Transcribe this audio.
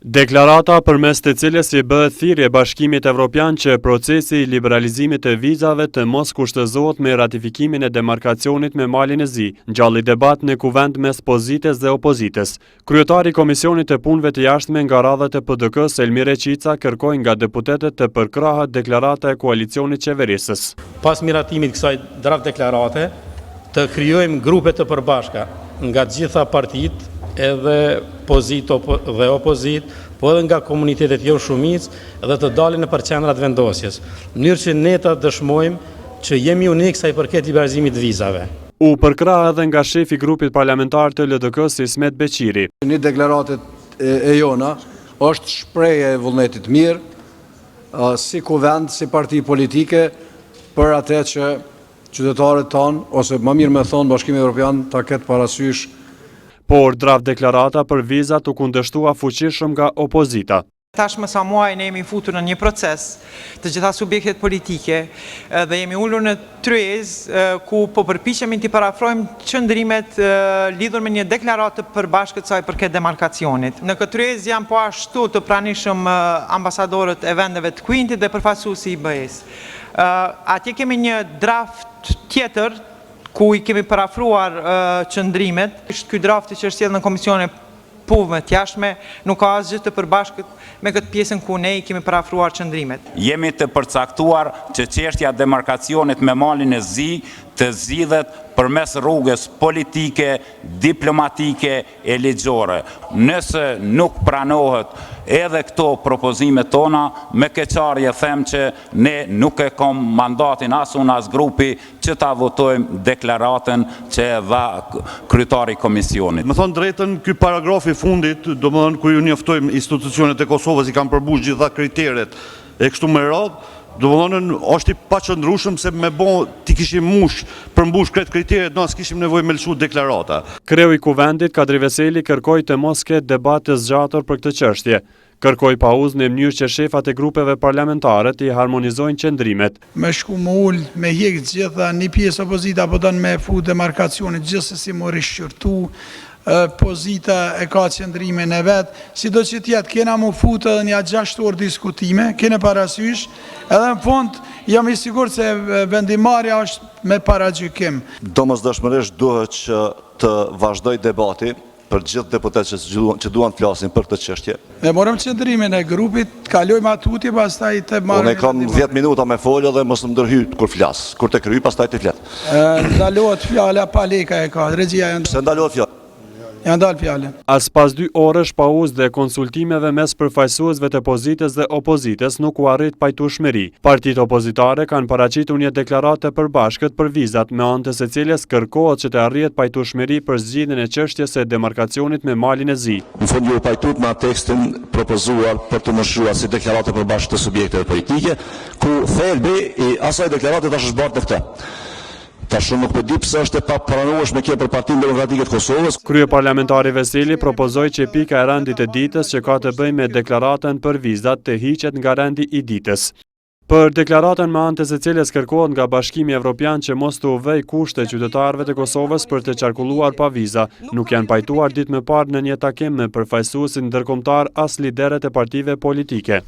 Deklarata përmes të cilës i bëhet thirrje Bashkimit Evropian që procesi i liberalizimit të vizave të mos kushtëzohet me ratifikimin e demarkacionit me Malin e Zi, ngjalli debat në Kuvend mes pozitës dhe opozitës. Kryetari i Komisionit të Punëve të Jashtme nga radhët e PDK-së, Elmi Reçica, kërkoi nga deputetët të përkrahet deklarata e koalicionit qeverisës. Pas miratimit kësaj draft deklarate, të krijojmë grupe të përbashka nga të gjitha partitë, edhe pozitë dhe opozitë, po edhe nga komunitetet jo shumicë dhe të dalin nëpër qendra të vendosjes, në mënyrë që ne të dëshmojmë që jemi unik sa i përket liberalizimit të vizave. U përkrah edhe nga shefi i grupit parlamentar të LDK-së, Ismet Beqiri. Një deklaratë e jona është shprehje e vullnetit të mirë, si Kuvend, si parti politike, për atë që qytetarët tanë, ose më mirë me thonë Bashkimi Evropian ta ketë parasysh. Por draft-deklarata për vizat u kundërshtua fuqishëm nga opozita. Tashmë sa muaj ne jemi futur në një proces, të gjitha subjektet politike, dhe jemi ulur në tryezë ku po përpiqemi t'i përafrojmë qëndrimet lidhur me një deklaratë të përbashkët sa i përket demarkacionit. Në këtë tryezë janë po ashtu të pranishëm ambasadorët e vendeve të Quintit dhe përfaqësuesi i BE-së. Atje kemi një draft tjetër ku i kemi përafruar qëndrimet. Ky drafti që është sjellë në Komisionin e Punëve të Jashtme nuk ka asgjë të përbashkët me këtë pjesën ku ne i kemi përafruar qëndrimet. Jemi të përcaktuar që çështja e demarkacionit me Malin e Zi të zgjidhet përmes rrugës politike, diplomatike e ligjore. Nëse nuk pranohet edhe këto propozime tona, me keqardhje them që ne nuk e kam mandatin, as unë, as grupi, që ta votojmë deklaratën që e dha kryetari i komisionit. Me thënë të drejtën, ky paragrafi i fundit, domethënë ku ju njoftojmë institucionet e Kosovës i kanë përmbushur të gjitha kriteret, e kështu me radhë, domethënë është i paqëndrueshëm, se me bë t'i kishim përmbush krejt kriteret, ne s'kishim nevojë të lëshojmë deklarata. Kreu i Kuvendit, Kadri Veseli, kërkoi të mos ketë debat të zgjatur për këtë çështje. Kërkoi pauzë në mënyrë që shefat e grupeve parlamentare t'i harmonizojnë qëndrimet. Me shku me ul, me hjek të gjitha, një pjesë opozita po do me fut demarkacionin, gjithsesi me u rishqyrtua, pozita e ka qëndrimin e vet. Sido që të jetë, kemi për t'u futur edhe nja 6 orë diskutime, keni parasysh, edhe në fund jam i sigurt se vendimmarrja është me paragjykim. Domosdoshmërisht duhet që të vazhdojë debati për të gjithë deputetët që duan të flasin për këtë çështje. E morëm qëndrimin e grupit, kalojmë tutje, pastaj të marrim... Unë i kam 10 minuta të flas dhe mos më ndërhyj kur flas. Kur të kryej, pastaj ti flet. Ndalohet fjala, Pal Lekaj e ka, regjia... Pse ndalohet fjala? Ia ndal fjalën. As pas dy orësh pauzë dhe konsultimeve mes përfaqësuesve të pozitës dhe opozitës nuk u arrit pajtueshmëri. Partitë opozitare kanë paraqitur një deklaratë të përbashkët për vizat, me anë të së cilës kërkohet që të arrihet pajtueshmëri për zgjidhjen e çështjes së demarkacionit me Malin e Zi. Në fund ju u pajtuat me atë tekstin propozuar për t'u nënshkruar si deklaratë e përbashkët e subjekteve politike, ku thelbi i asaj deklarate tash është bartur në këtë. Tash unë nuk po di pse është e papranueshme kjo për Partinë Demokratike të Kosovës. Kryeparlamentari Veseli propozoi që pika e rendit të ditës që ka të bëjë me deklaratën për vizat të hiqet nga rendi i ditës. Për deklaratën me anë të së cilës kërkohet nga Bashkimi Evropian që mos të u vejë kushte qytetarëve të Kosovës për të qarkulluar pa viza, nuk janë pajtuar ditë më parë në një takim me përfaqësuesit ndërkombëtar as liderët e partive politike.